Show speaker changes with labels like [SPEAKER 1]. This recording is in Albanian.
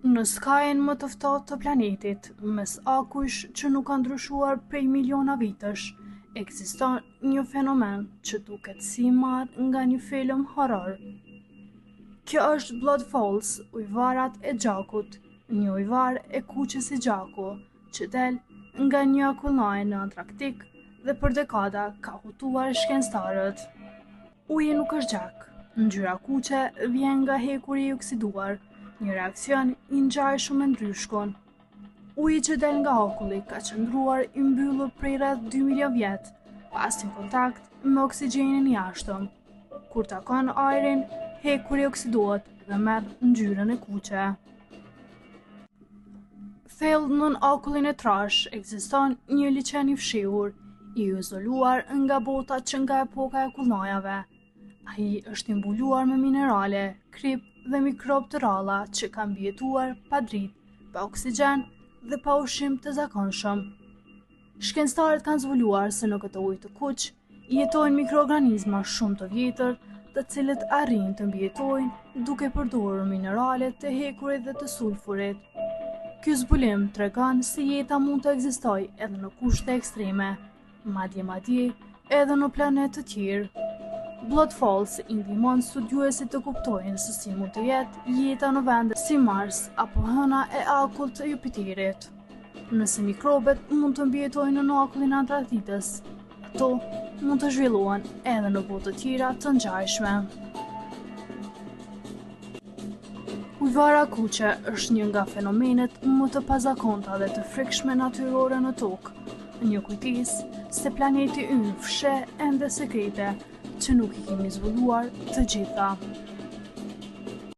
[SPEAKER 1] Në skajin më të ftohtë të planetit, mes akujsh që nuk kanë ndryshuar prej miliona vitesh, ekziston një fenomen që duket si i marrë nga një film horror. Kjo është Blood Falls, ujëvarat e gjakut, një ujëvarë e kuqe si gjaku, që del nga një akullnajë në Antarktik dhe për dekada ka hutuar shkencëtarët. Uji nuk është gjak. Ngjyra e kuqe vjen nga hekuri i oksiduar, një reaksion i ngjashëm me ndryshkun. Uji që del nga akulli ka qëndruar i mbyllur prej rreth 2 milion vjet, pa asnjë kontakt me oksigjenin e jashtëm. Kur takon ajrin, hekuri oksidohet dhe merr ngjyrën e kuqe. Thellë nën akullin e trashë ekziston një liqen i fshehur, i izoluar nga bota që nga epoka e akullnajave. Ai është i mbuluar me minerale, kripë dhe mikrobe të rralla që kanë mbijetuar pa dritë, pa oksigjen dhe pa ushqim të zakonshëm. Shkencëtarët kanë zbuluar se në këtë ujë të kuq jetojnë mikroorganizma shumë të vjetër, të cilët arrijnë të mbijetojnë duke përdorur minerale të hekurit dhe të sulfurit. Ky zbulim tregon se jeta mund të ekzistojë edhe në kushte ekstreme, madje madje edhe në planetë të tjerë. Blood Falls i ndihmon studiuesit të kuptojnë se si mund të jetë jeta në vende si Mars apo hëna e akullt të Jupiterit. Nëse mikrobet mund të mbijetojnë në akullin e Antarktidës, ato mund të zhvillohen edhe në botë të tjera të ngjashme. Ujëvara e kuqe është një nga fenomenet më të pazakonta dhe të frikshme natyrore në Tokë, një kujtesë se planeti ynë fsheh ende sekrete që nuk i kemi zbuluar të gjitha.